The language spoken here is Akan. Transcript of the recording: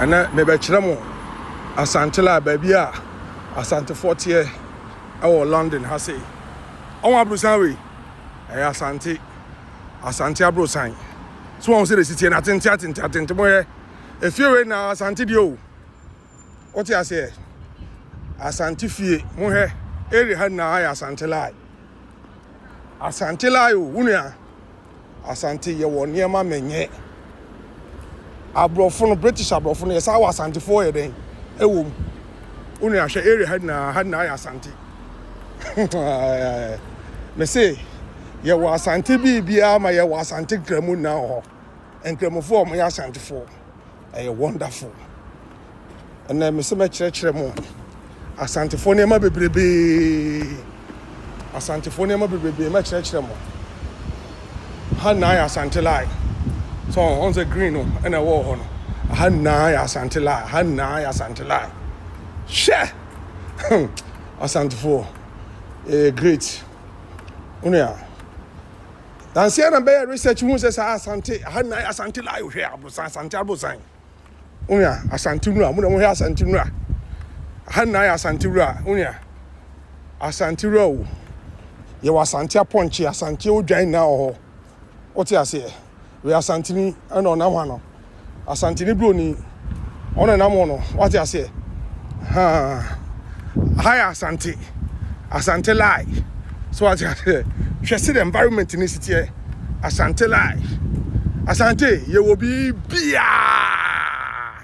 Ɛnɛ mebɛkyerɛ mo Asante la baabi a Asantefoɔ teɛ ɛwɔ London ha sei. Ɔwɔ aborosan wei, ɛyɛ Asante, Asante aborosan. So wɔn sɛ de si teɛ na atente atente atente mo yɛ. Efie wei na Asante deɛ o. Wote aseɛ? Asante fie, mo hwɛ, area ha nyinaa yɛ Asante line. Asante line o, wo nua. Asante yɛwɔ nneɛma menyɛ. Aborɔfo no, British aborɔfo no, yɛsan wɔ Asantefoɔ yɛ dɛn ɛwɔ mu. Wo nua hwɛ area ha nyinaa yɛ Asante. Mese yɛwɔ Asante biribiara ma yɛwɔ Asante nkramu nyinaa wɔ hɔ. Nkramofoɔ a wɔyɛ Asantefoɔ. Ɛyɛ wonderful. Ɛnɛ mese mɛkyerɛkyerɛ mo Asantefoɔ nneɛma bebrebee. Asantefoɔ nneɛma bebrebee mɛkyerɛkyerɛ mo. Ha nyinaa yɛ Asante line. So ɔn sɛ green no ɛna ɛwɔ hɔ no. Ha nyinaa yɛ Asante line. Ha nyinaa yɛ Asante line. Hwɛ! Asantefoɔ ɛyɛ great. Onua. Nansia na bɛyɛ research hu sɛ saa Asante ha nyinaa yɛ Asante line. Hwɛ aborosan Asante aborosan. Onua Asante nwura mo na mo hwɛ Asante nwura. Ha nyinaa yɛ Asante nwura. Onua Asante nwura o. Yɛwɔ Asante apɔnkye, Asante odwan nyinaa wɔ hɔ. Wote aseɛ? Wei Asanteni ɛna ɔnam ha no. Asanteni buroni ɔna nam hɔ no. Wate aseɛ? Ha ha yɛ Asante. Asante line. So wate aseɛ? Hwɛ sɛ the environment ni si teɛ. Asante line. Asante yɛwɔ biribiara.